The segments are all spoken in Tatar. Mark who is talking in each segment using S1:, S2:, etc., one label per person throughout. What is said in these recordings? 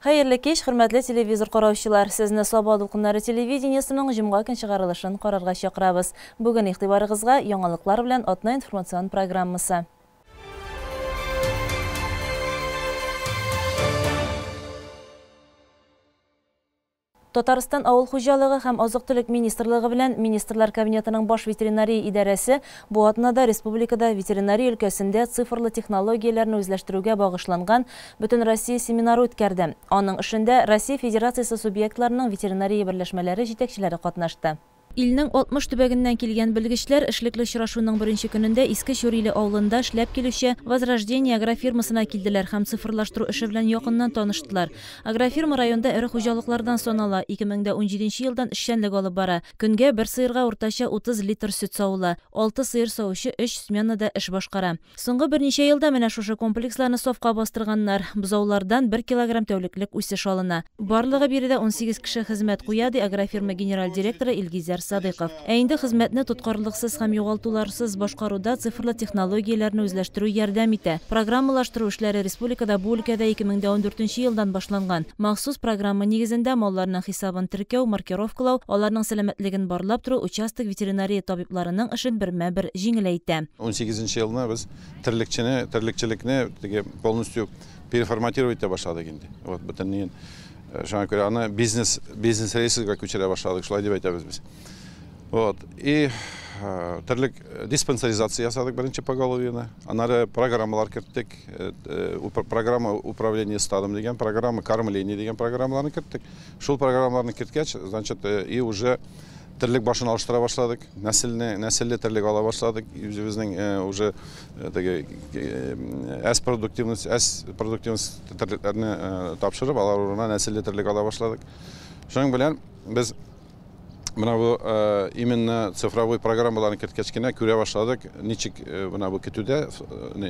S1: Хәерле кич, хөрмәтле телевизор караучылар! Сезне Саба дулкыннары телевидениесының җомга көн чыгарылышын карарга чакырабыз. Бүген игътибарыгызга яңалыклар белән атна информацион программасы. Татарстан авыл хуҗалыгы һәм азык-төлек министрлыгы белән Министрлар Кабинетының баш ветеринария идарәсе бу атнада республикада ветеринария өлкәсендә цифрлы технологияләрне үзләштерүгә багышланган Бөтенроссия семинары үткәрде. Аның эшендә Россия Федерациясе субъектларының ветеринария берләшмәләре җитәкчеләре катнашты. Илнең 60 төбәгеннән килгән белгечләр эшлекле очрашуның беренче көнендә Иске Чүриле авылында эшләп килүче Возрождение агрофирмасына килделәр һәм цифрлаштыру эше белән якыннан таныштылар. Агрофирма районда эре хуҗалыклардан санала, 2017 елдан эшчәнлек алып бара. Көнгә бер сыерга уртача 30 литр сөт савыла. Алты сыер савучы өч сменада эш башкара. Соңгы берничә елда менә шушы комплексларны сафка бастырганнар. Бозаулардан бер килограмм тәүлеклек үсеш алына. Барлыгы биредә 18 кеше хезмәт куя, ди агрофирма генераль директоры Илгизәр Садыйков. Ә инде хезмәтне тоткарлыксыз һәм югалтуларсыз башкаруда цифрлы технологияләрне үзләштерү ярдәм итә. Программалаштыру эшләре республикада бу өлкәдә 2014 елдан башланган. Махсус программа нигезендә малларның хисабын теркәү, маркировкалау, аларның сәламәтлеген барлап тору участок ветеринария табибларының эшен бермә-бер җиңеләйтә.
S2: 18 елны без терлекчелекне теге полностью переформатировать итә башладык инде. Вот бөтен ни шуңа күрә аны бизнес рейсга күчерә башладык, шулай дип әйтәбез без. Вот. И терлек диспансеризация ясадык беренче поголовьены. Аннары программалар керттек. Программа управления стадом дигән, программа кормления дигән программаларны керттек. Шул программаларны керткәч, значит, и уже терлек башын алыштыра башладык. Нәселне, нәселле терлек ала башладык. Үзебезнең уже теге әз продуктивность терлекләрне тапшырып, алар урынына нәселле терлек ала башладык. Шуның белән без менә бу именно цифровой программаларны керткәч кенә күрә башладык, ничек менә бу көтүдә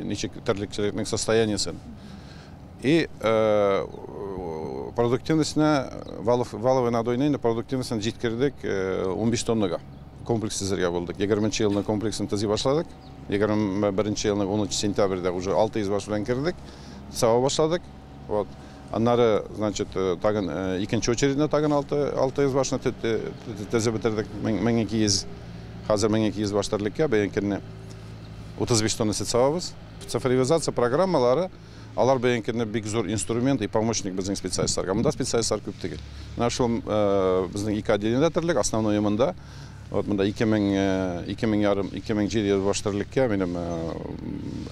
S2: ничек терлекчелекнең состояниесен. И продуктивностьны, валовый надойный продуктивностьны җиткердек 15 тоннага. Комплекс төзергә булдык. 20 елны комплексын төзи башладык. 21 елның 10 сентябрьдә уже 600 баш белән кердек. Сава башладык. Вот. Аннары, значит, тагын икенче очередьне тагын 600 башны төзеп бетердек. 1200, хәзер 1200 баш терлеккә бәянкенне 35 тонна сөт савабыз. Цифровизация программалары алар бәянкенне бик зур инструмент и помощник безнең специалистларга. Монда специалистлар күп түгел. Менә шул безнең ике отделениедә терлек, основной монда. Вот монда 2000, 2500, 2700 баш терлеккә минем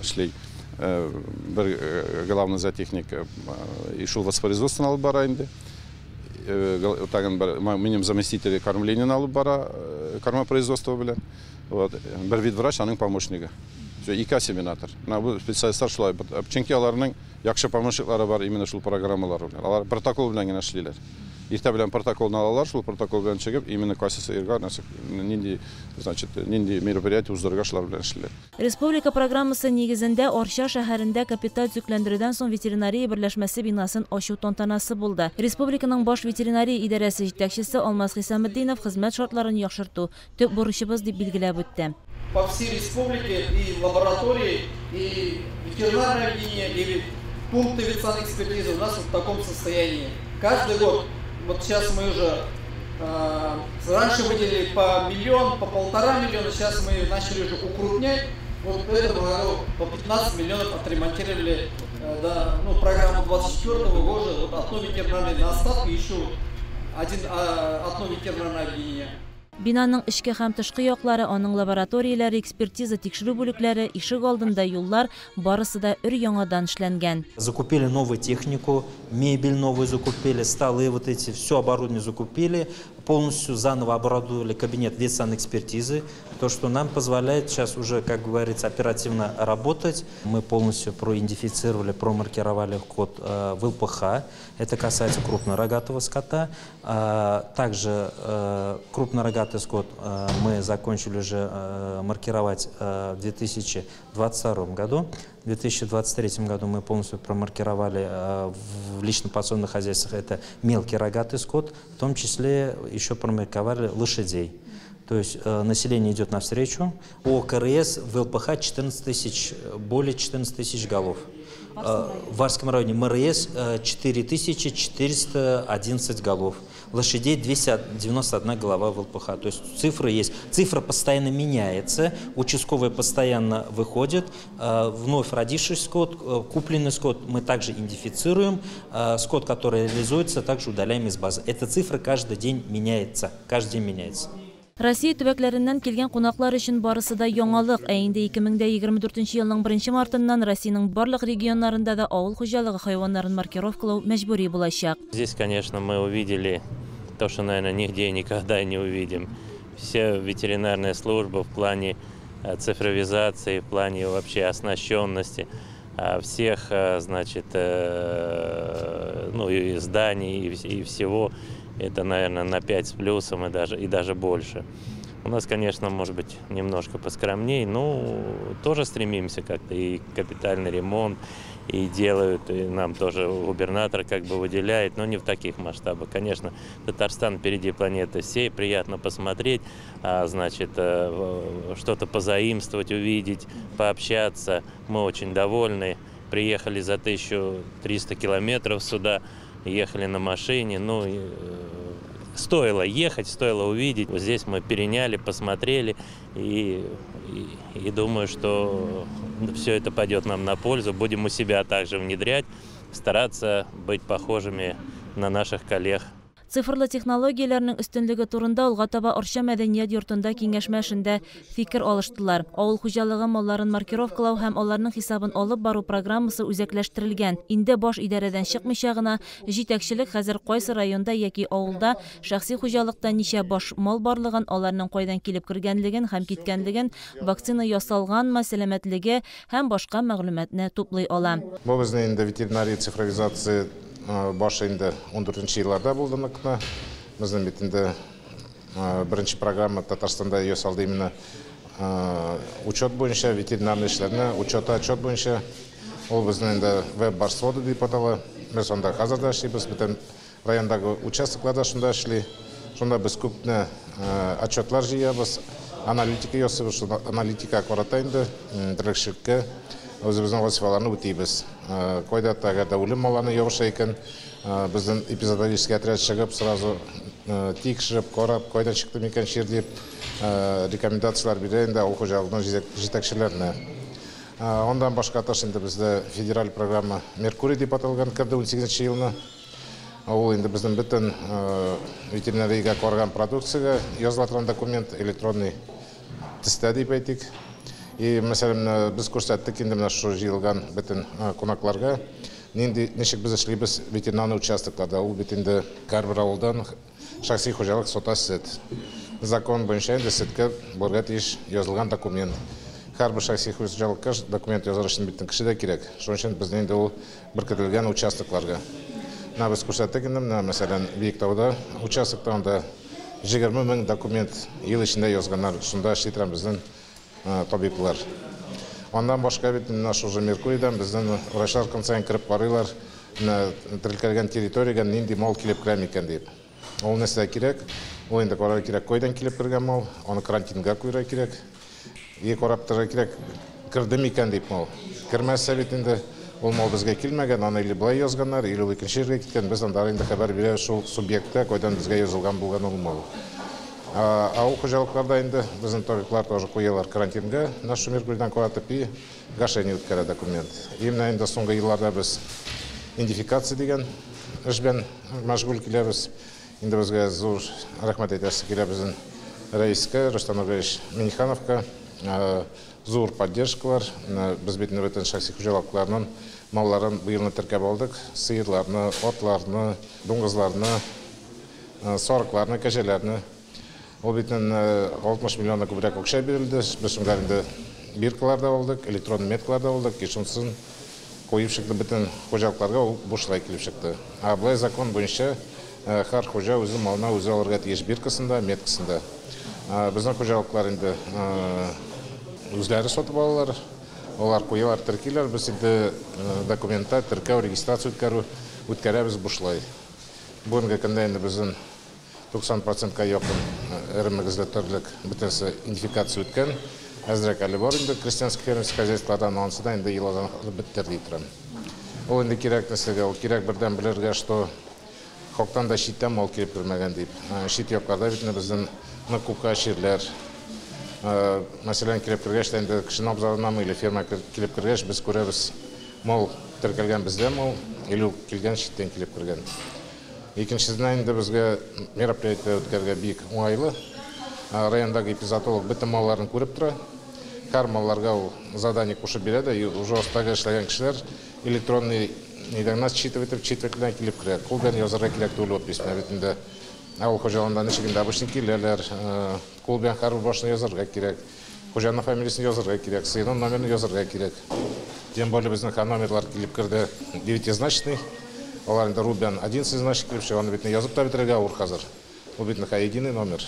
S2: эшли бер главный зоотехник и шул воспроизводствоны алып бара инде. Тагын бер минем заместитель кормлениене алып бара, кормопроизводство белән. Вот. Бер ветврач, аның помощнигы. Всё, ике осеменатор. Менә бу специалистлар шулай. Чөнки аларның яхшы помощниклары бар именно шул программалар белән. Алар протокол белән генә эшлиләр. Иртә белән протоколны алалар, шул протокол белән чыгып, именно кайсы сыерга нәрсә, нинди, значит, нинди мероприятие уздырырга, шулар белән эшлиләр.
S1: Республика программасы нигезендә Арча шәһәрендә капиталь төзекләндерүдән соң ветеринария берләшмәсе бинасын ачу тантанасы булды. Республиканың баш ветеринария идарәсе җитәкчесе Алмаз Хисаметдинов хезмәт шартларын яхшырту төп бурычыбыз дип билгеләп үтте.
S3: По всей республике и лаборатории, и ветеринарное объединение, и пункты ветсанэкспертизы у нас вот в таком состоянии. Каждый год, вот сейчас мы уже, раньше выделили по миллион, по 1,5 миллиона, сейчас мы начали уже укрупнять. Вот в этом году по 15 миллионов отремонтировали, да, ну, программу 24 года, вот одно ветеринарное на остатке, еще одно ветеринарное объединение.
S1: Бинаның эчке һәм тышкы яклары, аның лабораторияләре, экспертиза тикшерү бүлекләре, ишек алдында юллар барысы да өр яңадан эшләнгән.
S4: Закупили новую технику, мебель новую закупили, столы вот эти, все оборудование закупили, полностью заново оборудовали кабинет ветсанэкспертизы, то, что нам позволяет сейчас уже, как говорится, оперативно работать. Мы полностью проидентифицировали, промаркировали код в ЛПХ, это касается крупнорогатого скота. Также крупнорогатый скот мы закончили уже маркировать в 2022 году. В 2023 году мы полностью промаркировали в лично-подсобных хозяйствах это мелкий рогатый скот, в том числе еще промаркировали лошадей. То есть население идет навстречу. По КРС в ЛПХ 14 тысяч, более 14 тысяч голов. В Арском районе МРС 4411 голов. Лошадей 291 голова в ЛПХ. То есть цифры есть. Цифра постоянно меняется, участковые постоянно выходят. Вновь родивший скот, купленный скот мы также идентифицируем. Скот, который реализуется, также удаляем из базы. Эта цифра каждый день меняется. Каждый день меняется.
S1: Россия төбәкләреннән килгән кунаклар өчен барысы да яңалык. Ә инде 2024 елның 1 мартыннан Россиянең барлык регионнарында да авыл хуҗалыгы хайваннарын маркировкалау мәҗбүри булачак.
S5: Здесь, конечно, мы увидели то, что, наверное, нигде и никогда не увидим. Все ветеринарные службы в плане цифровизации, в плане вообще оснащенности всех, значит, ну, и зданий, и всего. Это, наверное, на 5 с плюсом и даже больше. У нас, конечно, может быть, немножко поскромней, но тоже стремимся как-то. И капитальный ремонт, и делают, и нам тоже губернатор как бы выделяет, но не в таких масштабах. Конечно, Татарстан впереди планеты всей, приятно посмотреть, значит, что-то позаимствовать, увидеть, пообщаться. Мы очень довольны. Приехали за 1300 километров сюда. Ехали на машине, ну, стоило ехать, стоило увидеть. Вот здесь мы переняли, посмотрели и думаю, что все это пойдет нам на пользу. Будем у себя также внедрять, стараться быть похожими на наших коллег.
S1: Цифрлы технологияләрнең өстенлеге турында алга таба Арча мәдәният йортында киңәшмә эшендә фикер алыштылар. Авыл хуҗалыгы малларын маркировкалау һәм аларның хисабын алып бару программасы үзәкләштерелгән. Инде баш идарәдән чыкмыйча гына җитәкчелек хәзер кайсы районда яки авылда шәхси хуҗалыкта ничә баш мал барлыгын, аларның кайдан килеп кергәнлеген һәм киткәнлеген, вакцина ясалганмы, сәламәтлеге һәм башка мәгълүматны туплый ала.
S2: Бу безнең инде ветеринария цифровизация башы инде 14 елларда булды ныкны. Безнең бит инде беренче программа Татарстанда ясалды именно учет буенча, ветеринарный эшләрне, учет, отчет буенча. Ул безнең инде веб-барсводы дип атала. Без анда хәзер дә эшлибез, бөтен райондагы участокларда шунда эшли. Шунда без күпне отчетлар җыябыз, аналитика ясыйбыз, шунда аналитика карата инде терлекчелеккә үзебезнең вазифаларны үтибез. Кайда әгәр дә үлем малларны ябыша икән, безнең эпизоотологический отряд чыгып, сразу тикшереп, карап, кайдан чыкты микән чир дип рекомендацияләр бирә инде авыл хуҗалыгының җитәкчеләренә. Ондан башка тыш инде бездә федераль программа Меркурий дип аталган керде 18 елны. Ул инде безнең бөтен ветеринариягә караган продукциягә языла торган документ, электронный тестә дип әйтик. И, мәсәлән, без күрсәттек инде менә шушы җыелган бөтен кунакларга, нинди ничек без эшлибез ветеринарный участокларда. Ул бит инде һәрбер авылдан шәхси хуҗалык сата сөт. Закон буенча инде сөткә барырга тиеш язылган документ. Һәрбер шәхси хуҗалыкка документ язар өчен бөтен кеше дә кирәк. Шуның өчен безнең инде ул беркетелгән участокларга. Менә без күрсәттек инде, менә мәсәлән, Биектауда участокта анда 20 мең документ ел эчендә язганнар. Шунда эшли торган безнең табиблар. Андан башка бит менә шушы Меркурийдан безнең врачлар көн саен кереп карыйлар, менә теркәлгән территориягә нинди мал килеп керә микән дип. Ул нәрсә кирәк? Ул инде карарга кирәк, кайдан килеп кергән мал, аны карантинга куярга кирәк. И карап торырга кирәк, керде микән дип мал. Кермәсә бит инде ул мал безгә килмәгән, аны или былай язганнар, или ул икенче җиргә киткән. Без анда инде хәбәр бирәбез шул субъектка, кайдан безгә язылган булган ул мал. Авыл хуҗалыкларда инде безнең табиблар тоже куялар карантинга, нашу Меркурийдан каратып и гашение үткәрә документ. И менә инде соңгы елларда без идентификация дигән эш белән мәшгуль киләбез. Инде безгә зур рәхмәт әйтәсе килә безнең рәискә Рөстәм Нургалиевич Миннихановка. Зур поддержкалар. Без бит инде бөтен шәхси хуҗалыкларның малларын быелны теркәп алдык. Сыерларны, атларны, дуңгызларны, сарыкларны, кәҗәләрне. Ул бит инде 60 миллионнан күбрәк акча бирелде. Без шунда инде биркалар да алдык, электрон меткалар да алдык. И шунысын куеп чыкты бөтен хуҗалыкларга, ул бушлай килеп чыкты. Ә былай закон буенча һәр хуҗа үзе малына үзе алырга тиеш биркасында, меткасында. Безнең хуҗалыклар инде үзләре сатып алалар, алар куялар, теркиләр. Без инде документта теркәү, регистрация үткәрәбез бушлай. Бүгенге көндә инде безнең
S6: 90%ка якын эре мөгезле терлек бөтенесе идентификация үткән. Әзрәк әле бар инде крестьянский фермерский хозяйстволардан, анысы да инде ел азагына хәтле бетер ди торам. Ул инде кирәк нәрсәгә, ул кирәк бердән белергә, что хактан да читтән мал килеп кермәгән дип. Чит якларда бит инде безнең нык күпкә чирләр. Мәсәлән, килеп кергәч тә инде кешенең абзарыннанмы или ферма килеп кергәч, без күрәбез, мал теркәлгән бездә мал, или ул килгән читтән килеп кергән. Икенчесенә инде безгә мероприятие үткәрергә бик уңайлы. Райондагы эпизоотолог бөтен малларын күреп тора. Һәр малларга ул задание кушып бирә дә, и уже остага эшләгән кешеләр электронный нидән генә считывать итеп, четверть белән килеп керә. Кул белән язарга кирәк түгел опись. Менә бит инде авыл хуҗалыгында ничек инде обычно киләләр, кул белән һәрбер башны язарга кирәк. Хуҗаның фамилиясен язарга кирәк, сыерның номерын язарга кирәк. Тем более безнең һәм номерлар килеп керде девятизначный. Алар инде ру белән одиннадцатизначный килеп чыга, аны бит язып та бетерергә авыр хәзер. Ул бит инде единый номер.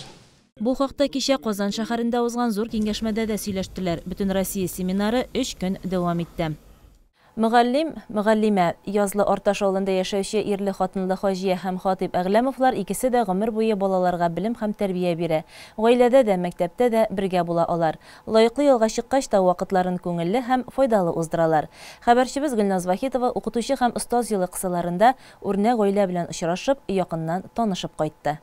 S1: Бу хакта кичә Казан шәһәрендә узган зур киңәшмәдә дә сөйләштеләр. Бөтенроссия семинары өч көн дәвам итте. Мөгаллим, мөгаллимә. Язлы Арташ авылында яшәүче ирле-хатынлы Хаҗия һәм Хатыйп Әгъләмовлар икесе дә гомер буе балаларга белем һәм тәрбия бирә. Гаиләдә дә, мәктәптә дә бергә була алар. Лаеклы ялга чыккач та вакытларын күңелле һәм файдалы уздыралар. Хәбәрчебез Гөлназ Вахитова Укытучы һәм остаз елы кысаларында үрнәк гаилә белән очрашып, якыннан танышып кайтты.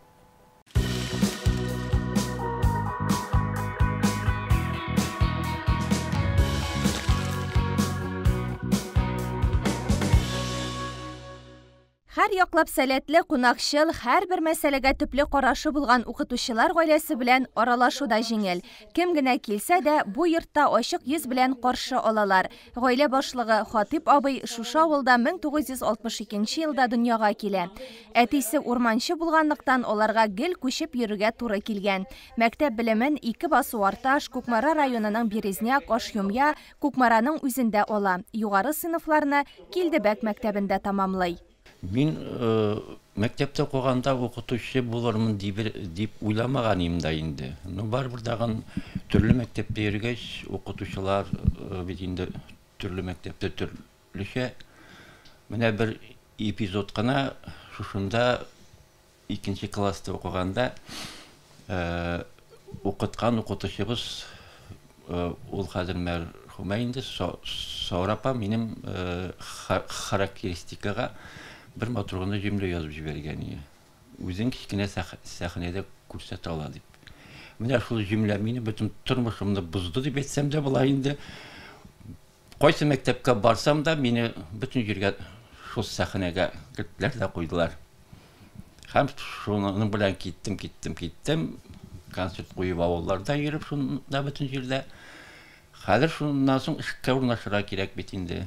S7: Һәр яклап сәләтле, кунакчыл, һәрбер мәсьәләгә төпле карашы булган укытучылар гаиләсе белән аралашу да җиңел. Кем генә килсә дә, бу йортта ачык йөз белән каршы алалар. Гаилә башлыгы Хатыйп абый шушы авылда 1962 елда дөньяга килә. Әтисе урманчы булганлыктан, аларга гел күчеп йөрергә туры килгән. Мәктәп белемен ике басу Арташ, Кукмара районының Березняк, Ашъюмья, Кукмараның үзендә ала. Югары сыйныфларны Килдебәк мәктәбендә тәмамлый.
S8: Мин мәктәптә укыганда укытучы булырмын дип уйламаган идем дә инде. Но барыбер тагын төрле мәктәптә йөргәч, укытучылар бит инде төрле мәктәптә төрлечә. Менә бер эпизод кына шушында икенче класста укыганда укыткан укытучыбыз, ул хәзер мәрхүмә инде, Сара апа минем характеристикага бер матур гына җөмлә язып җибәргән иде. Үзен кечкенә сәхнәдә күрсәтә ала дип. Менә шул җөмлә мине бөтен тормышымны бозды дип әйтсәм дә була инде. Кайсы мәктәпкә барсам да, мине бөтен җиргә шул сәхнәгә керттеләр дә куйдылар. Һәм шуның белән киттем, киттем, киттем. Концерт куеп авылларда йөреп шунда бөтен җирдә. Хәзер шуннан соң эшкә урнашырга кирәк бит инде.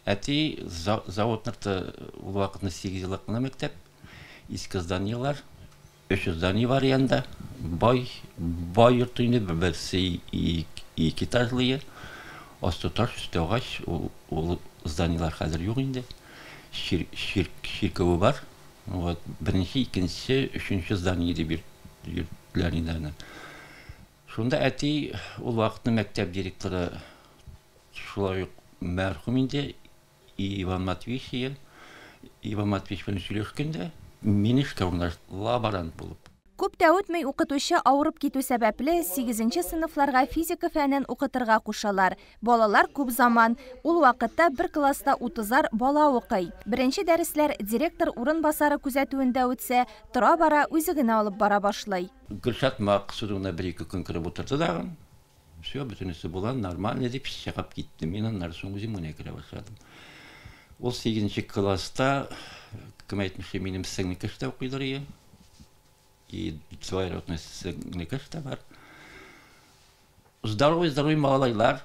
S8: Әти заводныкты ул вакытны 8 еллык кына мәктәп, иске зданиелар, 3 здание бар янда, бай, бай йорты инде, берсе ике этажлые, асты таш, өсте агач, ул зданиелар хәзер юк инде. Чиркәве бар. Вот, беренче, икенче, өченче здание дип йөрттеләр инде аны. Шунда әти ул вакытны мәктәп директоры шулай ук мәрхүм инде Иван Матвеевич, Иван Матвеевич белән сөйләшкәндә мине эшкә урнаштырды, лаборант булып.
S7: Күп тә үтми укытучы авырып китү сәбәпле 8нче сыйныфларга физика фәнен укытырга кушалар. Балалар күп заман. Ул вакытта бер класста 30-ар бала укый. Беренче дәресләр директор урынбасары күзәтүендә үтсә, тора-бара үзе генә алып бара башлый.
S8: Гөлшат Максудовна бер-ике көн кереп утырды да, все, бөтенесе була, нормально дип чыгып китте. Мин аннары соң үзем генә керә башладым. Ул 8нче класста, кем әйтмешли, минем сеңлекәш тә укыйдыр иде. И двоюродный сеңлекәш тә бар. Здоровый, здоровый малайлар.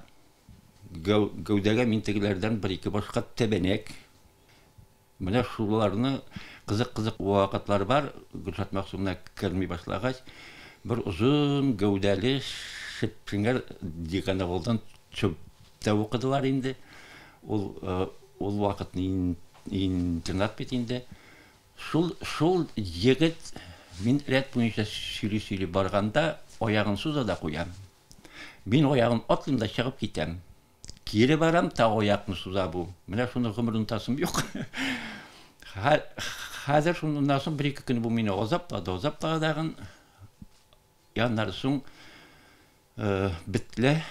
S8: Гәүдәгә мин тегеләрдән бер-ике башка тәбәнәк. Менә шуларны кызык-кызык вакытлар бар. Гөлшат Максудовна керми башлагач, бер озын гәүдәле шепшеңгәр дигән авылдан чүптә укыдылар инде. Ул вакытны интернат бит инде. Шул егет мин рәт буенча сөйли-сөйли барганда аягын суза да куям. Мин аягын атлыйм да чыгып китәм. Кире барам, та аякны суза бу. Менә шуны гомер онытасым юк. Һәр Хәзер шуннан соң бер-ике көн бу мине азаплады, азаплады тагын. Аннары соң бетле,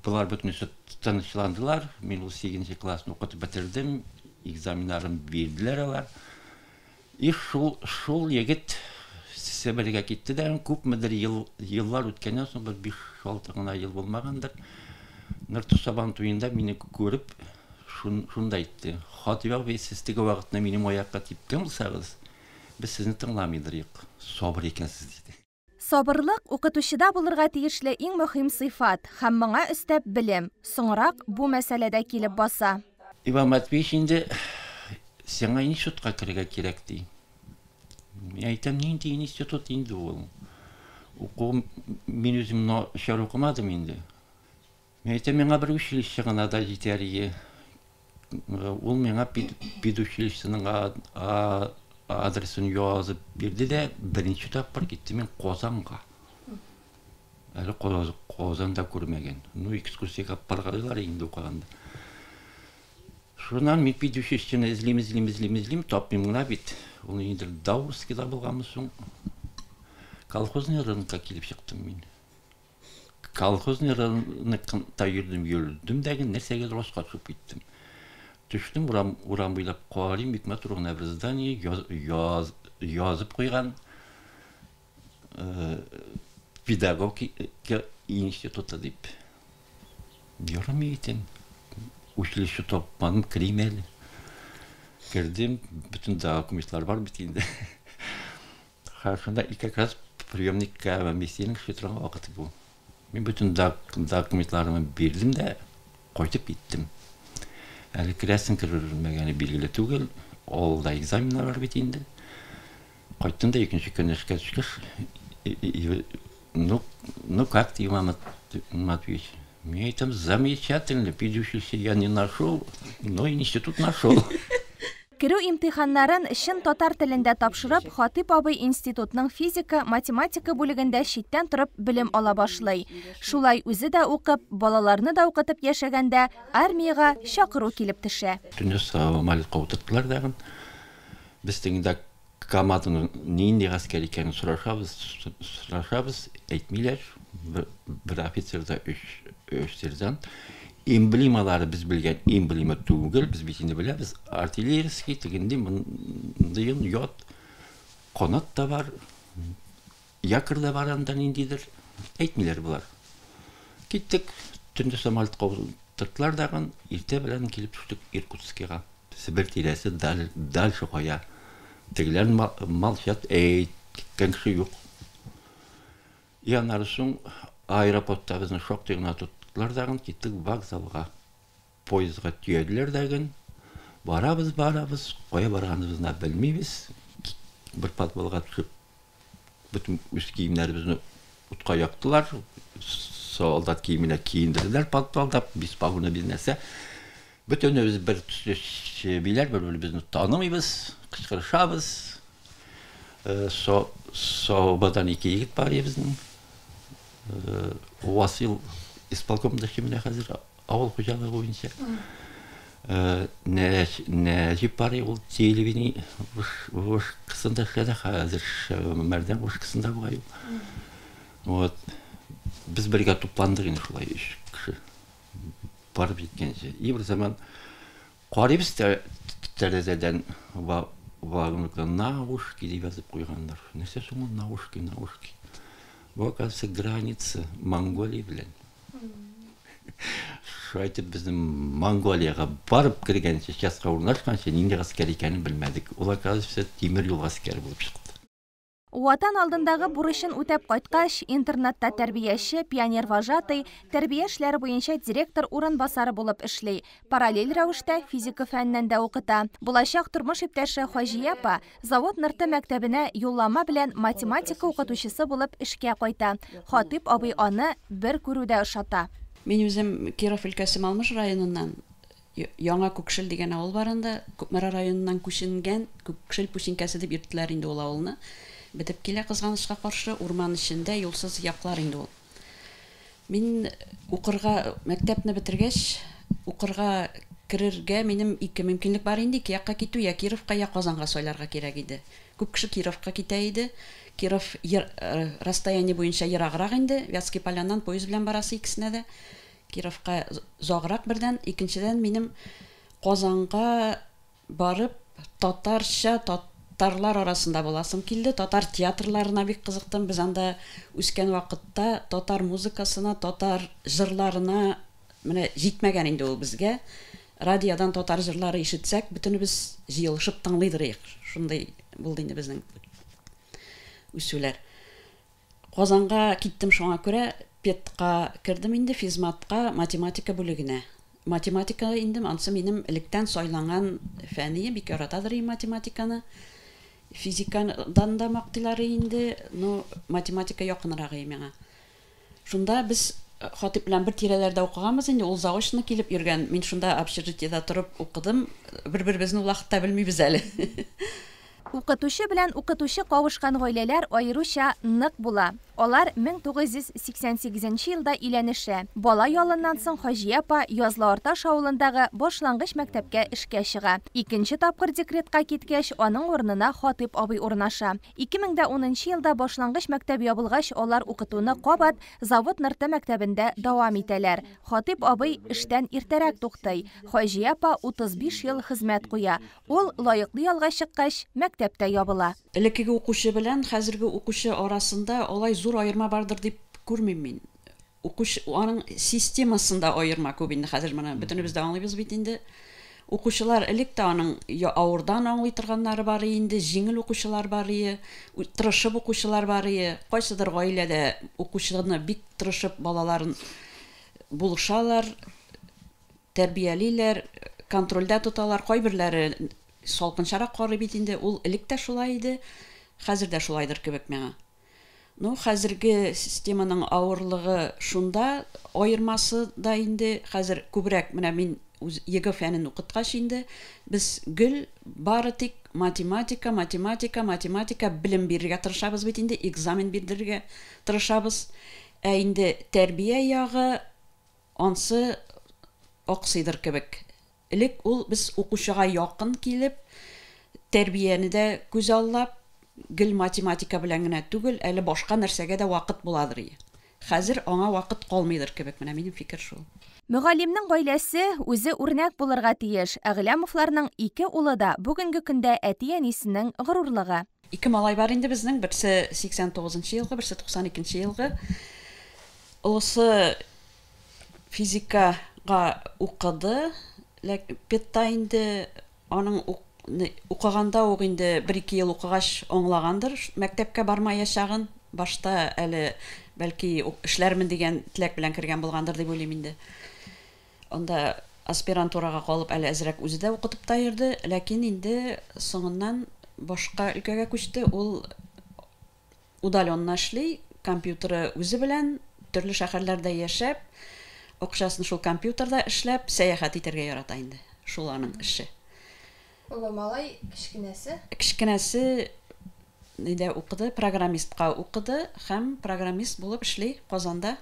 S8: болар бөтенесе тынычландылар. Мин ул 8 классны укытып бетердем, экзаменнарын бирделәр алар. И шул егет Себергә китте дә, күпмедер еллар үткәннән соң, бер 5-6 гына ел булмагандыр, Нырты Сабан туенда мине күреп, шунда әйтте. Хатип абый, сез теге вакытта минем аякка типкән булсагыз, без сезне тыңламыйдыр идек. Сабыр икәнсез, диде.
S7: Сабырлык укытучыда булырга тиешле иң мөһим сыйфат һәм моңа өстәп белем. Соңрак бу мәсьәләдә килеп баса.
S8: Иван Матвеевич инде сиңа институтка керергә кирәк, ди. Мин әйтәм, нинди институт инде ул? Уку мин үзем начар укымадым инде. Мин әйтәм, миңа бер училище гына да җитәр иде. Ул миңа педучилищеның адресын язып бирде дә, беренче тапкыр киттем мин Казанга. Әле Казанда күрмәгән. Ну, экскурсиягә барганнар инде укыганда. Шуннан мин педучилищены эзлим, эзлим, эзлим, эзлим, тапмыйм гына бит. Ул инде Даурскийда булганмы соң? Колхозный рынокка килеп чыктым мин. Колхозный рынокта йөрдем, йөрдем дә, нәрсәгәдер аска төшеп киттем. Төштем, урам буйлап карыйм, бик матур гына бер здание язып куйган педагогика институты дип. Йөрми итем. Училище тапмадым, керим әле. Кердем, бөтен документлар бар бит инде. Шунда и как раз приемник комиссиянең эшли торган вакыты бу. Мин бөтен документларымны бирдем дә кайтып киттем. Әле керәсең кермәгәне билгеле түгел. Алда экзаменнар бар бит инде. Кайттым да икенче көнне эшкә төшкәч, ну как ты, Иван Матвеевич? Мин әйтәм, замечательно, педучилище я не нашел, но институт нашел.
S7: Керү имтиханнарын чын татар телендә тапшырып, Хатип абый институтның физика, математика бүлегендә читтән торып белем ала башлый. Шулай үзе дә укып, балаларны да укытып яшәгәндә армиягә чакыру килеп төшә.
S8: Төнлә самолетка утырттылар дагын. Без тегендә команданың нинди гаскәр икәнен сорашабыз, әйтмиләр. Бер офицерда өч сержант. Эмблемалары без белгән эмблема түгел, без бит инде беләбез. Артиллерийский, тегенди, мондыен, ят, канат та бар, якорь да бар анда ниндидер. Әйтмиләр болар. Киттек, төндә самолетка утырттылар дагын, иртә белән килеп төштек Иркутскига. Себер тирәсе дальше кая. Тегеләр молчат, әйткән кеше юк. И аннары соң аэропортта безне шактый гына тоттылар дагын, киттек вокзалга. Поездга төяделәр дагын. Барабыз, барабыз, кая барганыбызны белмибез. Бер подвалга төшеп, бөтен үз киемнәребезне утка яктылар. Солдат киеменә киендерделәр подвалда, без погоны, без нәрсә. Бөтенебез бер төсле чебиләр, бер-беребезне танымыйбыз, кычкырышабыз. Собадан ике егет бар безнең. Васил исполкомда менә хәзер авыл хуҗалыгы буенча. Нәҗип бар, ул телевидение вышкасында эшләде, хәзер Мәрдән вышкасында бугай ул. Вот. Без бергә тупландык инде шулай өч кеше. Барып җиткәнче. И бер заман карыйбыз тәрәзәдән вагонга Наушки дип язып куйганнар. Нәрсә соң ул Наушки, Наушки? Бу, оказывается, граница Монголия белән. Шулай итеп безнең Монголиягә барып кергәнче, частька урнашканчы нинди гаскәр икәнен белмәдек. Ул, оказывается, тимер юл гаскәре булып чыкты.
S7: Ватан алдындагы бурычын үтәп кайткач, интернатта тәрбияче, пионер вожатый, тәрбия эшләре буенча директор урынбасары булып эшли. Параллель рәвештә физика фәненнән дә укыта. Булачак тормыш иптәше Хаҗия апа Завод Нырты мәктәбенә юллама белән математика укытучысы булып эшкә кайта. Хатип абый аны бер күрүдә ошата.
S9: Мин үзем Киров өлкәсе Малмыж районыннан, Яңа Күкшел дигән авыл бар анда, Кукмара районыннан күченгән, Күкшел пүчинкәсе дип йөрттеләр инде ул авылны. Бетеп килә кызганычка каршы, урман эчендә юлсыз яклар инде ул. Мин укырга, мәктәпне бетергәч, укырга Керергә минем ике мөмкинлек бар инде, ике якка китү, я Кировка, я Казанга сайларга кирәк иде. Күп кеше Кировка китә иде. Киров расстояние буенча ераграк инде, Вятский Поляннан поезд белән барасы икесенә дә. Кировка озаграк бердән, икенчедән минем Казанга барып татарча, татарлар арасында буласым килде. Татар театрларына бик кызыктым. Без анда үскән вакытта татар музыкасына, татар җырларына менә җитмәгән инде ул безгә. Радиодан татар җырлары ишетсәк, бөтенебез җыелышып тыңлыйдыр идек. Шундый булды инде безнең үсүләр. Казанга киттем шуңа күрә, педка кердем инде, физматка, математика бүлегенә. Математика инде ансы минем электән сайланган фәне, бик яратадыр инде математиканы. Физикадан да мактыйлар инде, но математика якынрак миңа. Шунда без Хатип белән бер тирәләрдә укыганбыз инде, ул заочно килеп йөргән. Мин шунда общежитиедә торып укыдым. Бер-беребезне ул вакытта белмибез әле.
S7: Укытучы белән укытучы кавышкан гаиләләр аеруча нык була. Алар 1988 елда өйләнешә. Бала ялыннан соң Хаҗия апа Язлы Арташ авылындагы башлангыч мәктәпкә эшкә чыга. Икенче тапкыр декретка киткәч, аның урынына Хатип абый урнаша. 2010 елда башлангыч мәктәп ябылгач, алар укытуны кабат Завод Нырты мәктәбендә дәвам итәләр. Хатип абый эштән иртәрәк туктый. Хаҗия апа 35 ел хезмәт куя. Ул лаеклы ялга чыккач, мәктәптә ябыла.
S9: Элеккеге укучы белән хәзерге укучы арасында алай зур аерма бардыр дип күрмим мин. Укучы аның системасында аерма күп инде хәзер моны бөтенебез дә аңлыйбыз бит инде. Укучылар элек тә аның авырдан аңлый торганнары бар инде, җиңел укучылар бар ие, тырышып укучылар бар ие. Кайсыдыр гаиләдә укучыларны бик тырышып балаларын булышалар, тәрбиялиләр, контрольдә тоталар. Кайберләре салкынчарак карый бит инде, ул элек тә шулай иде, хәзер дә шулайдыр кебек миңа. Ну, хәзерге системаның авырлыгы шунда, аермасы да инде хәзер күбрәк, менә мин ЕГЭ фәнен укыткач инде, без гел бары тик математика, математика, математика белем бирергә тырышабыз бит инде, экзамен бирдерергә тырышабыз. Ә инде тәрбия ягы ансы аксыйдыр кебек. Элек ул без укучыга якын килеп, тәрбияне дә күз аллап, гел математика белән генә түгел, әле башка нәрсәгә дә вакыт буладыр. Хәзер аңа вакыт калмыйдыр кебек, менә минем фикер шул.
S7: Мөгаллимнең гаиләсе үзе үрнәк булырга тиеш. Әгъләмовларның ике улы да бүгенге көндә әти-әнисенең горурлыгы.
S9: Ике малай бар инде безнең, берсе 89 елгы, берсе 92 елгы. Олысы физикага укыды, педта инде аның укыганда ук инде 1-2 ел укыгач аңлагандыр мәктәпкә бармаячагын. Башта әле бәлки эшләрмен дигән теләк белән кергән булгандыр дип уйлыйм инде. Анда аспирантурага калып әле әзрәк үзе дә укытып та йөрде, ләкин инде соңыннан башка өлкәгә күчте. Ул удаленно эшли, компьютеры үзе белән, төрле шәһәрләрдә яшәп, акчасын шул компьютерда эшләп, сәяхәт итәргә ярата инде. Шул аның эше.
S7: Олы малай кечкенәсе?
S9: Кечкенәсе нидә укыды, программистка укыды һәм программист булып эшли Казанда.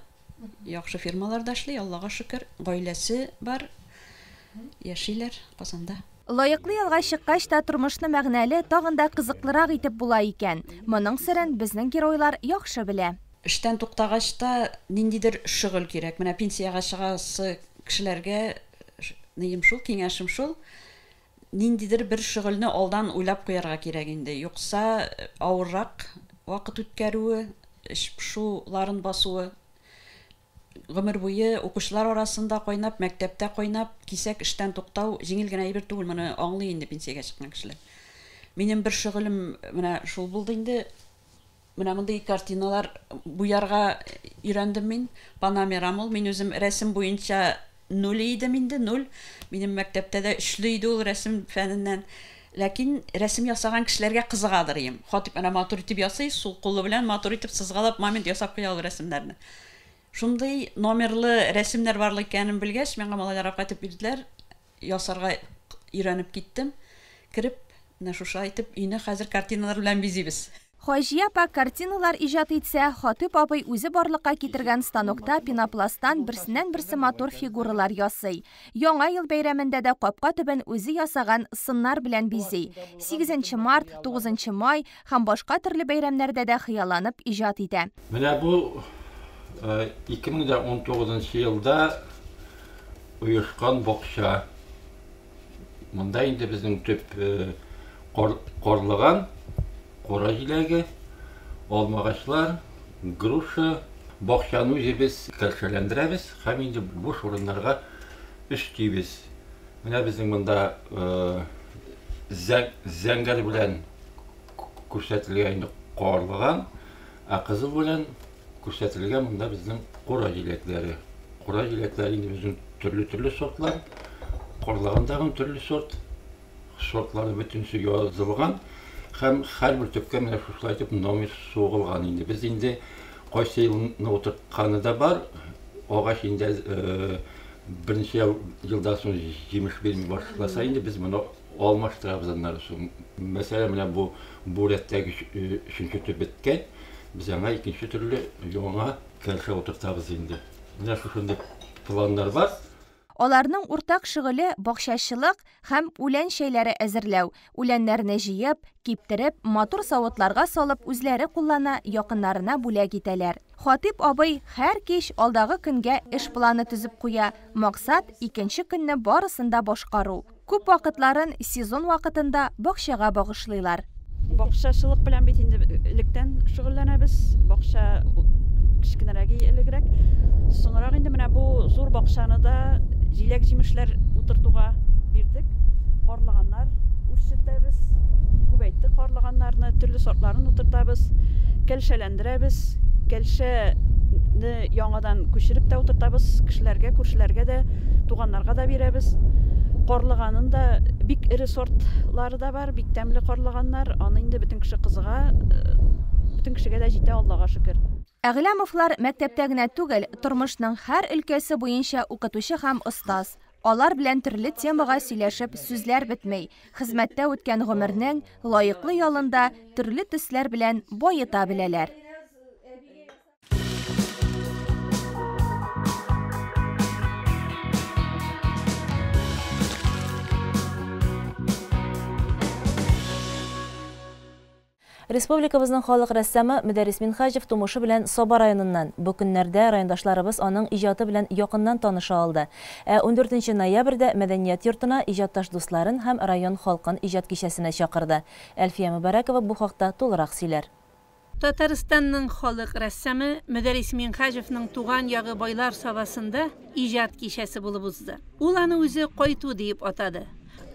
S9: Яхшы фирмаларда эшли, Аллага шөкер, гаиләсе бар, яшиләр Казанда.
S7: Лаеклы ялга чыккач та тормышны мәгънәле, тагын да кызыклырак итеп була икән. Моның серен безнең геройлар яхшы белә.
S9: Эштән туктагач та ниндидер шөгыль кирәк. Менә пенсиягә чыгасы кешеләргә нием шул, киңәшем шул. Ниндидер бер шөгыльне алдан уйлап куярга кирәк инде. Юкса авыррак вакыт үткәрүе, эш пошуларын басуы. Гомер буе укучылар арасында кайнап, мәктәптә кайнап, кисәк эштән туктау җиңел генә әйбер түгел, моны аңлый инде пенсиягә чыккан кешеләр. Минем бер шөгылем менә шул булды инде. Менә мондый картиналар буярга өйрәндем мин. По номерам ул. Мин үзем рәсем буенча нуль идем инде, нуль. Минем мәктәптә дә өчле иде ул рәсем фәненнән. Ләкин рәсем ясаган кешеләргә кызыгадыр идем. Хатип менә матур итеп ясый, сул кулы белән матур итеп сызгалап момент ясап куя ул рәсемнәрне. Шундый номерлы рәсемнәр барлык икәнен белгәч, миңа малайлар кайтып бирделәр, ясарга өйрәнеп киттем. Кереп, менә шушы әйтеп, өйне хәзер картиналар белән бизибез.
S7: Хаҗия апа картиналар иҗат итсә, Хатыйп абый үзе барлыкка китергән станокта пенопласттан берсеннән-берсе матур фигуралар ясый. Яңа ел бәйрәмендә дә капка төбен үзе ясаган сыннар белән бизи. 8 март, 9 май һәм башка төрле бәйрәмнәрдә дә хыялланып иҗат итә.
S8: Менә бу 2019 елда оешкан бакча. Монда инде безнең төп карлыган, кара җиләге, алмагачлар, груша. Бакчаны үзебез кәлшәләндерәбез һәм инде буш урыннарга өстибез. Менә безнең монда зәңгәр белән күрсәтелгән инде карлыган, ә кызыл белән күрсәтелгән монда безнең кара җиләкләре. Кара җиләкләре инде безнең төрле-төрле сортлар, карлыган тагын төрле сорт. Сортлары бөтенесе язылган һәм һәрбер төпкә менә шушылай итеп номер сугылган инде. Без инде кайсы елны утыртканы да бар. Агач инде берничә елдан соң җимеш бирми башласа инде без моны алмаштырабыз аннары соң. Мәсәлән, менә бу рәттәге өченче төп беткән, без аңа икенче төрле яңа кәлшә утыртабыз инде. Менә шушындый планнар бар.
S7: Аларның уртак шөгыле бакчачылык һәм үлән чәйләре әзерләү. Үләннәрне җыеп, киптереп, матур савытларга салып үзләре куллана, якыннарына бүләк итәләр. Хатыйп абый һәр кич алдагы көнгә эш планы төзеп куя. Максат икенче көнне барысын да башкару. Күп вакытларын сезон вакытында бакчага багышлыйлар.
S9: Бакчачылык белән бит инде электән шөгыльләнәбез. Бакча кечкенәрәге элегрәк. Соңрак инде менә бу зур бакчаны да җиләк-җимешләр утыртуга бирдек. Карлыганнар үрчетәбез, күбәйттек карлыганнарны, төрле сортларын утыртабыз, кәлшәләндерәбез. Кәлшәне яңадан күчереп тә утыртабыз, кешеләргә, күршеләргә дә, туганнарга да бирәбез. Карлыганын да бик эре сортлары да бар, бик тәмле карлыганнар. Аны инде бөтен кеше кызыга, бөтен кешегә дә җитә, Аллага шөкер.
S7: Әгъләмовлар мәктәптә генә түгел, тормышның һәр өлкәсе буенча укытучы һәм остаз. Алар белән төрле темага сөйләшеп сүзләр бетмей. Хезмәттә үткән гомернең лаеклы ялында төрле төсләр белән баета беләләр.
S1: Республикабызның халык рәссамы Мөдәррис Минһаҗев тумышы белән Саба районыннан. Бу көннәрдә райондашларыбыз аның иҗаты белән якыннан таныша алды. Ә 14 ноябрьдә Мәдәният йортына иҗатташ дусларын һәм район халкын иҗат кичәсенә чакырды. Әлфия Мөбәрәкова бу хакта тулырак сөйләр.
S10: Татарстанның халык рәссамы Мөдәррис Минһаҗевның туган ягы Байлар Сабасында иҗат кичәсе булып узды. Ул аны үзе кайту диеп атады.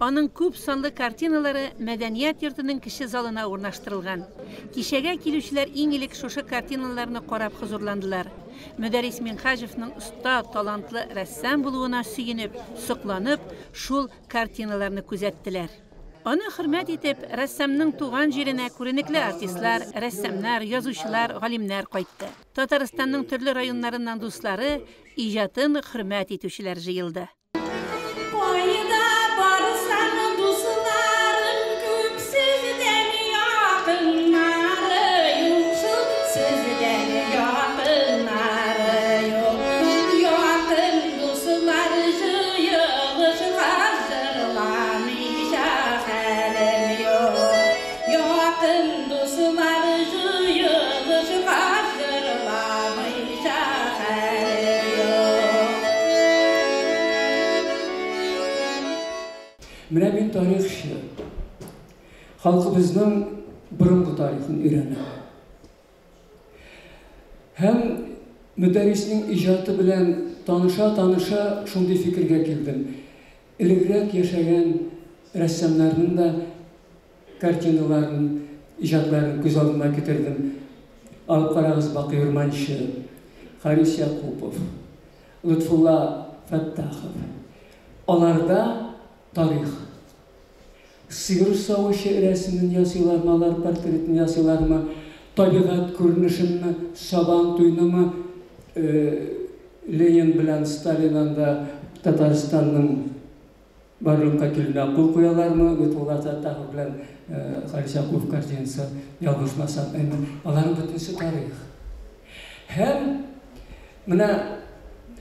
S10: Аның күп санлы картиналары Мәдәният йортының кече залына урнаштырылган. Кичәгә килүчеләр иң элек шушы картиналарны карап хозурландылар. Мөдәррис Минһаҗевның оста, талантлы рәссам булуына сөенеп, сокланып, шул картиналарны күзәттеләр. Аны хөрмәт итеп, рәссамның туган җиренә күренекле артистлар, рәссамнар, язучылар, галимнәр кайтты. Татарстанның төрле районнарыннан дуслары, иҗатын хөрмәт итүчеләр җыелды.
S11: Менә мин тарихчы. Халкыбызның борынгы тарихын өйрәнәм. Һәм Мөдәрриснең иҗаты белән таныша-таныша шундый фикергә килдем. Элегрәк яшәгән рәссамнарның да картиналарын, иҗатларын күз алдыма китердем. Алып карагыз Бакый Урманчы, Харис Якупов, Лотфулла Фәттахов. Аларда тарих. Сыер савучы рәсемен ясыйлармы, алар портретын ясыйлармы, табигать күренешенме, сабан туйнымы, Ленин белән Сталин анда Татарстанның барлыкка килүенә кул куялармы? Лотфулла Фәттахов белән Харис Якупов картинасы, ялгышмасам, әмма аларның бөтенесе тарих. Һәм менә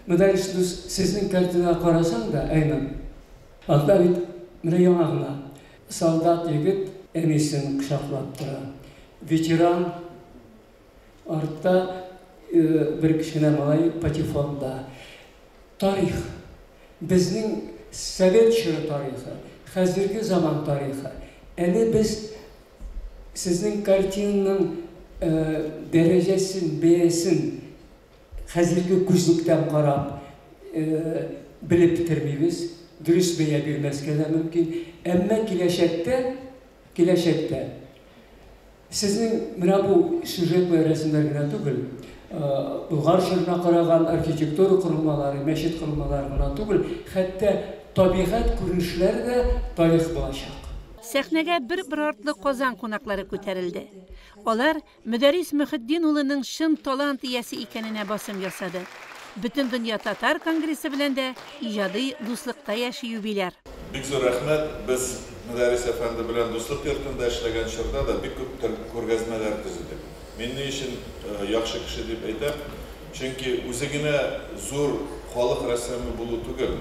S11: Мөдәррис дус, сезнең картинага карасаң да, әймен, анда бит менә яңа гына солдат егет әнисен кочаклап тора. Ветеран артта бер кечкенә малай патефонда. Тарих. Безнең совет чоры тарихы, хәзерге заман тарихы. Әле без сезнең картинаның дәрәҗәсен, бәясен хәзерге күзлектән карап белеп бетермибез, дөрес бәя бирмәскә дә мөмкин. Әмма киләчәктә, киләчәктә сезнең менә бу сюжетлы рәсемнәр генә түгел, Болгар чорына караган архитектура корылмалары, мәчет корылмалары гына түгел, хәтта табигать күренешләре дә тарих булачак.
S10: Сәхнәгә бер-бер артлы Казан кунаклары күтәрелде. Алар Мөдәррис Мөхетдин улының чын талант иясе икәненә басым ясады. Бөтендөнья татар конгрессы белән дә иҗади дуслыкта яши юбиляр.
S12: Бик зур рәхмәт. Без Мөдәррис әфәнде белән Дуслык йортында эшләгән чорда да бик күп күргәзмәләр төзедек. Мин ни өчен яхшы кеше дип әйтәм? Чөнки үзе генә зур халык рәссамы булу түгел,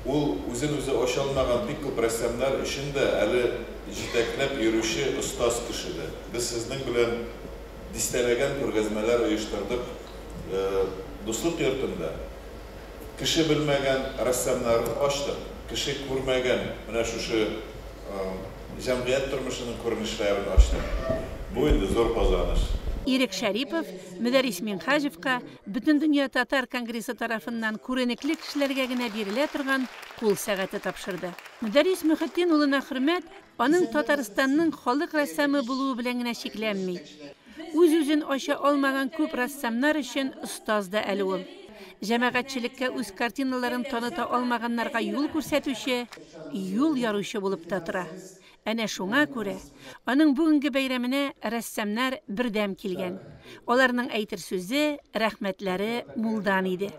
S12: ул үзен-үзе ача алмаган бик күп рәссамнар өчен дә әле җитәкләп йөрүче остаз кеше дә. Без сезнең белән дистәләгән күргәзмәләр оештырдык Дуслык йортында. Кеше белмәгән рәссамнарны ачтык, кеше күрмәгән менә шушы җәмгыять тормышының күренешләрен ачтык. Бу инде зур казаныш.
S10: Ирек Шәрипов Мөдәррис Миңһаҗевка Бөтендөнья татар конгрессы тарафыннан күренекле кешеләргә генә бирелә торган кул сәгате тапшырды. Мөдәррис Мөхетдин улына хөрмәт аның Татарстанның халык рәссамы булуы белән генә чикләнми. Үз-үзен ача алмаган күп рәссамнар өчен остаз да әле ул. Җәмәгатьчелеккә үз картиналарын таныта алмаганнарга юл күрсәтүче, юл яручы булып та тора. Әнә шуңа күрә аның бүгенге бәйрәменә рәссамнар бердәм килгән. Аларның әйтер сүзе, рәхмәтләре мулдан иде.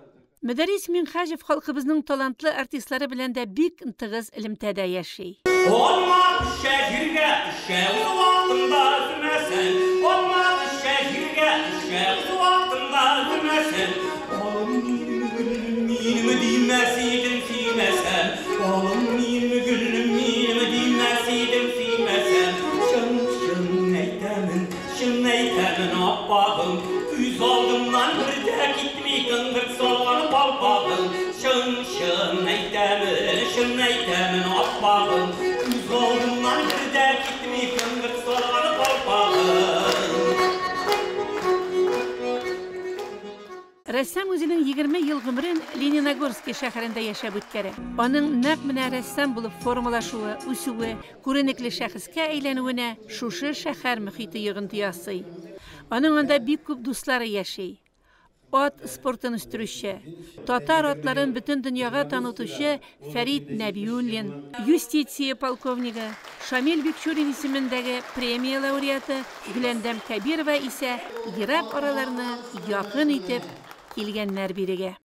S10: Мөдәррис Миңһаҗев халкыбызның талантлы артистлары белән дә бик тыгыз элемтәдә яши.
S13: Алма төшә җиргә төшә үз вакытында өзмәсен. Алма төшә җиргә төшә үз вакытында өзмәсен. Алым минем гөлем минем димәс идем сөймәсәм. Алым минем гөлем минем димәс идем сөймәсәм. Чын чын әйтәмен, чын әйтәмен аппагым. Күз алдымнан бер дә китми кыңгырт салган балпагым. Чын чын әйтәмен, чын әйтәмен аппагым. Күз алдымнан бер дә китми кыңгырт салган балпагым.
S10: Рәссам үзенең 20 ел гомерен Лениногорский шәһәрендә яшәп үткәрә. Аның нәкъ менә рәссам булып формалашуы, үсүе, күренекле шәхескә әйләнүенә шушы шәһәр мөхите йогынты ясый. Аның анда бик күп дуслары яши. Ат спортын үстерүче, татар атларын бөтен дөньяга танытучы Фәрит Нәбиуллин, юстиция полковнигы, Шамил Бикчурин исемендәге премия лауреаты Гөләндәм Кәбирова исә ерак араларны якын итеп килгәннәр бирегә.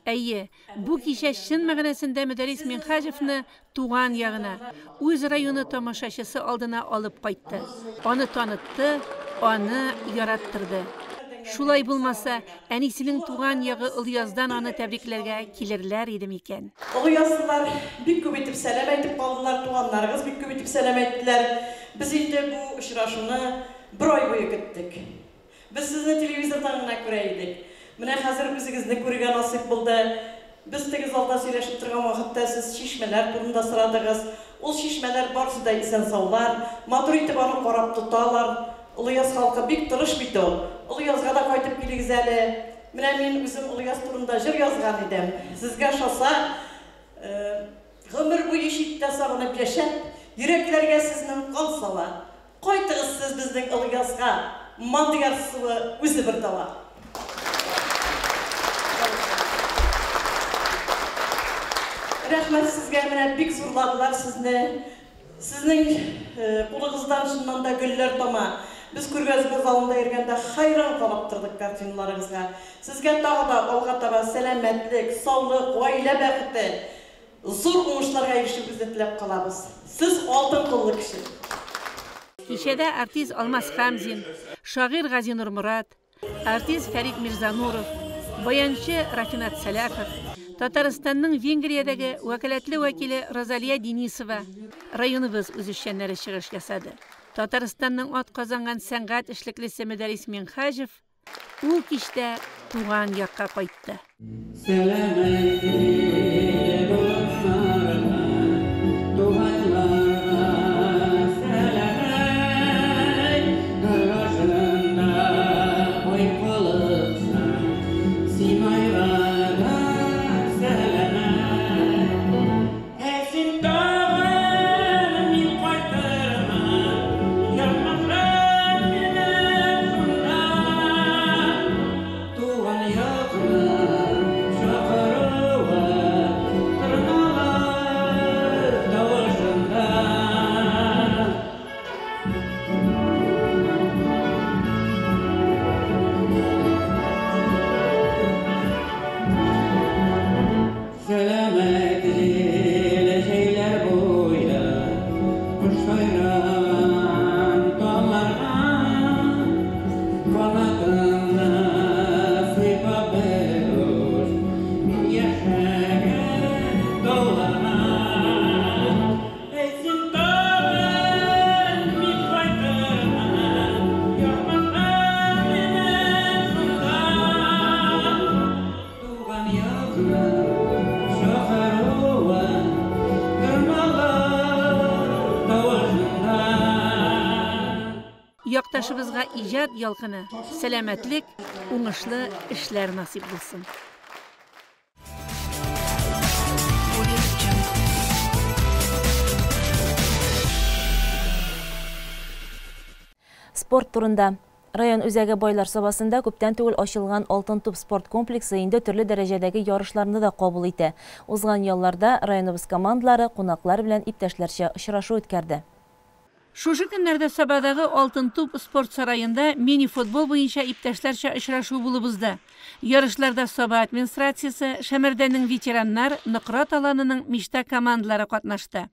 S10: Әйе, бу кичә чын мәгънәсендә Мөдәррис Минһаҗевны туган ягына, үз районы тамашачысы алдына алып кайтты. Аны танытты, аны яраттырды. Шулай булмаса, әнисенең туган ягы Олыяздан аны тәбрикләргә килерләр иде микән?
S14: Олыязлылар бик күп итеп сәлам әйтеп калдылар, туганнарыгыз бик күп итеп сәлам әйттеләр. Без инде бу очрашуны бер ай буе көттек. Без сезне телевизордан гына күрә идек. Менә хәзер үзегезне күрергә насыйп булды. Без теге залда сөйләшеп торган вакытта сез чишмәләр турында сорадыгыз. Ул чишмәләр барысы да исән-саулар, матур итеп аны карап тоталар. Олыяз халкы бик тырыш бит ул. Олыязга да кайтып килегез әле. Менә мин үзем Олыяз турында җыр язган идем. Сезгә ошаса, Гомер буе читтә сагынып яшәп, йөрәкләргә сезнең кан сала. Кайтыгыз сез безнең Олыязга, Мадъяр суы үзе бер дала. Рәхмәт сезгә, менә бик зурладылар сезне. Сезнең кулыгыздан чыннан да гөлләр тама. Без күргәзмә залында йөргәндә хәйран калып тордык картиналарыгызга. Сезгә тагы да алга таба сәламәтлек, саулык, гаилә бәхете, зур уңышларга ирешүегезне теләп калабыз. Сез алтын куллы кеше.
S10: Кичәдә артист Алмаз Хәмзин, шагыйрь Газинур Морат, Артист Фәрит Мирзануров, баянчы Рафинат Сәлахов, Татарстанның Венгриядәге вәкаләтле вәкиле Розалия Денисова, районыбыз үзешчәннәре чыгыш ясады. Татарстанның атказанган сәнгать эшлеклесе Мөдәррис Миңһаҗев ул кичтә туган якка кайтты.
S15: Сәлам әйтте болытларга, туганнарга сәлам әйт, Карашында ай калыкса, син айга да сәлам әйт. Ә син тагын мин кайтырмын, язмышым минем шунда. Туган якның чакыруы торналар тавышында. Сәлам әйт җил җәйләр буе, кош сайраган талларга, канатыңны сыйпап бер уч, мин яшәгән тауларга. Әй син тагын мин кайтырмын, язмышым минем шунда. Туган якның чакыруы торналар тавышында.
S10: Якташыбызга иҗат ялкыны, сәламәтлек, уңышлы эшләр насыйп булсын.
S1: Спорт турында. Район үзәге Байлар Сабасында күптән түгел ачылган Алтын туп спорт комплексы инде төрле дәрәҗәдәге ярышларны да кабул итә. Узган ялларда районыбыз командалары кунаклар белән иптәшләрчә очрашу үткәрде.
S10: Шушы көннәрдә Сабадагы Алтын туп спорт сараенда мини-футбол буенча иптәшләрчә очрашу булып узды. Ярышларда Саба администрациясе, Шәмәрдәннең ветераннар, Нократ аланының Мечта командалары катнашты.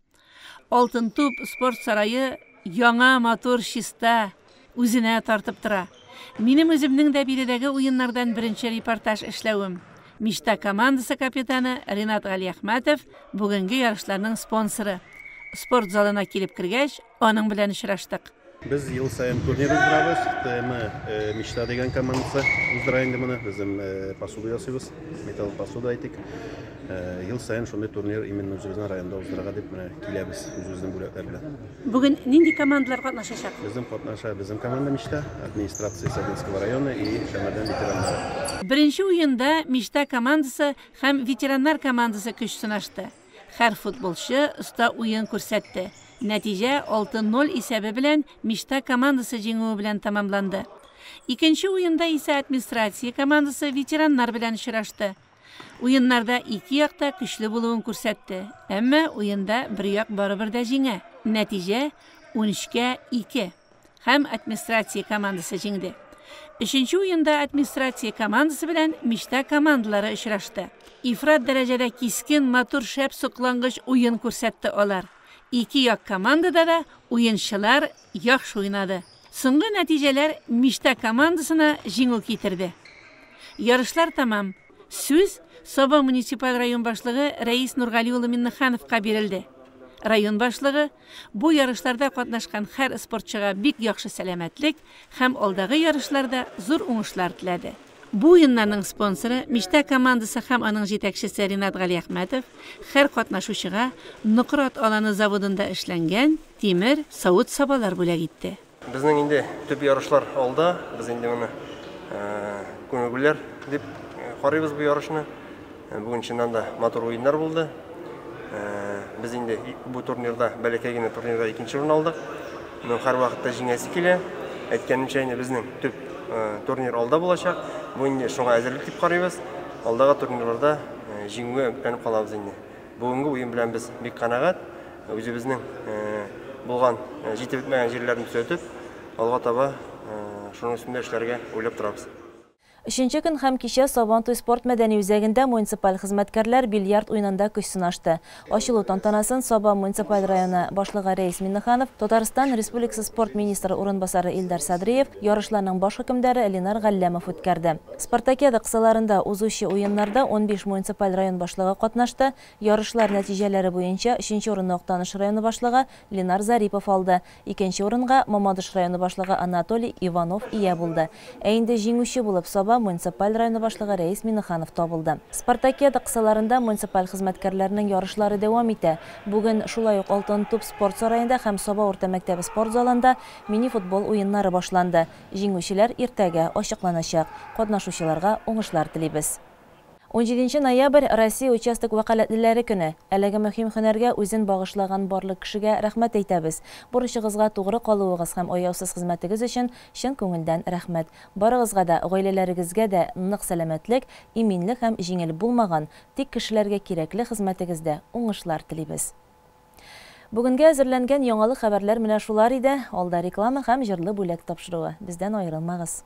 S10: Алтын туп спорт сарае яңа, матур, чиста, үзенә тартып тора. Минем үземнең дә биредәге уеннардан беренче репортаж эшләвем. Мечта командасы капитаны Ринат Галиәхмәтов бүгенге ярышларның спонсоры. Спорт залына килеп кергәч, аның белән очраштык.
S16: Без ел саен турнир уздырабыз. ТМ Мечта дигән командасы уздыра инде моны. Безнең посуда ясыйбыз, металл посуда әйтик. Ел саен шундый турнир именно үзебезнең районда уздырырга дип менә киләбез үзебезнең бүләкләр белән.
S10: Бүген нинди командалар катнашачак?
S16: Безнең катнаша безнең команда Мечта, администрация Сабинского района и Шәмәрдән ветераннары.
S10: Беренче уенда Мечта командасы һәм ветераннар командасы көч сынашты. Һәр футболчы оста уен күрсәтте. Нәтиҗә 6-0 исәбе белән Мечта командасы җиңүе белән тәмамланды. Икенче уенда исә администрация командасы ветераннар белән очрашты. Уеннарда ике як та көчле булуын күрсәтте. Әмма уенда бер як барыбер дә җиңә. Нәтиҗә 13-2. Һәм администрация командасы җиңде. Өченче уенда администрация командасы белән Мечта командалары очрашты. Ифрат дәрәҗәдә кискен, матур, шәп, соклангыч уен күрсәтте алар. Ике як командада да уенчылар яхшы уйнады. Соңгы нәтиҗәләр Мечта командасына җиңү китерде. Ярышлар тәмам. Сүз Саба муниципаль район башлыгы Рәис Нургали улы Миннехановка бирелде. Район башлыгы бу ярышларда катнашкан һәр спортчыга бик яхшы сәламәтлек һәм алдагы ярышларда зур уңышлар теләде. Бу уеннарның спонсоры Мечта командасы һәм аның җитәкчесе Ринат Галиәхмәтов һәр катнашучыга Нократ Аланы заводында эшләнгән тимер савыт-сабалар бүләк итте.
S17: Безнең инде төп ярышлар алда, без инде моны күнегүләр дип карыйбыз бу ярышны. Бүген чыннан да матур уеннар булды. Без инде бу турнирда, бәләкәй генә турнирда икенче урын алдык. Но һәрвакытта җиңәсе килә. Әйткәнемчә, инде безнең төп турнир алда булачак. Бу инде шуңа әзерлек дип карыйбыз. Алдагы турнирларда җиңүгә өметләнеп калабыз инде. Бүгенге уен белән без бик канәгать. Үзебезнең булган җитеп бетмәгән җирләрне төзәтеп, алга таба шуның өстендә эшләргә уйлап торабыз.
S1: Өченче көн һәм кичә Сабантуй спорт мәдәни үзәгендә муниципаль хезмәткәрләр бильярд уенында көч сынашты. Ачылу тантанасын Саба муниципаль районы башлыгы Рәис Миннеханов, Татарстан Республикасы спорт министры урынбасары Илдар Садриев, ярышларның баш хөкемдары Ленар Галләмов үткәрде. Спартакиада кысаларында узучы уеннарда 15 муниципаль район башлыгы катнашты. Ярышлар нәтиҗәләре буенча өченче урынны Актаныш районы башлыгы Ленар Зарипов алды. Икенче урынга Мамадыш районы башлыгы Анатолий Иванов ия булды. Ә инде җиңүче булып Саба муниципаль районы башлыгы Рәис Миннеханов табылды. Спартакиада кысаларында муниципаль хезмәткәрләрнең ярышлары дәвам итә. Бүген шулай ук Алтын туп спорт сараенда һәм Саба урта мәктәбе спорт залында мини-футбол уеннары башланды. Җиңүчеләр иртәгә ачыкланачак. Катнашучыларга уңышлар телибез. 17 ноябрь Россия участок вәкаләтлеләре көне. Әлеге мөһим һөнәргә үзен багышлаган барлык кешегә рәхмәт әйтәбез. Бурычыгызга тугры калуыгыз һәм аяусыз хезмәтегез өчен чын күңелдән рәхмәт. Барыгызга да, гаиләләрегезгә дә нык сәламәтлек, иминлек һәм җиңел булмаган, тик кешеләргә кирәкле хезмәтегездә уңышлар телибез. Бүгенгә әзерләнгән яңалык хәбәрләр менә шулар иде. Алда реклама һәм җырлы бүләк тапшыруы. Бездән аерылмагыз.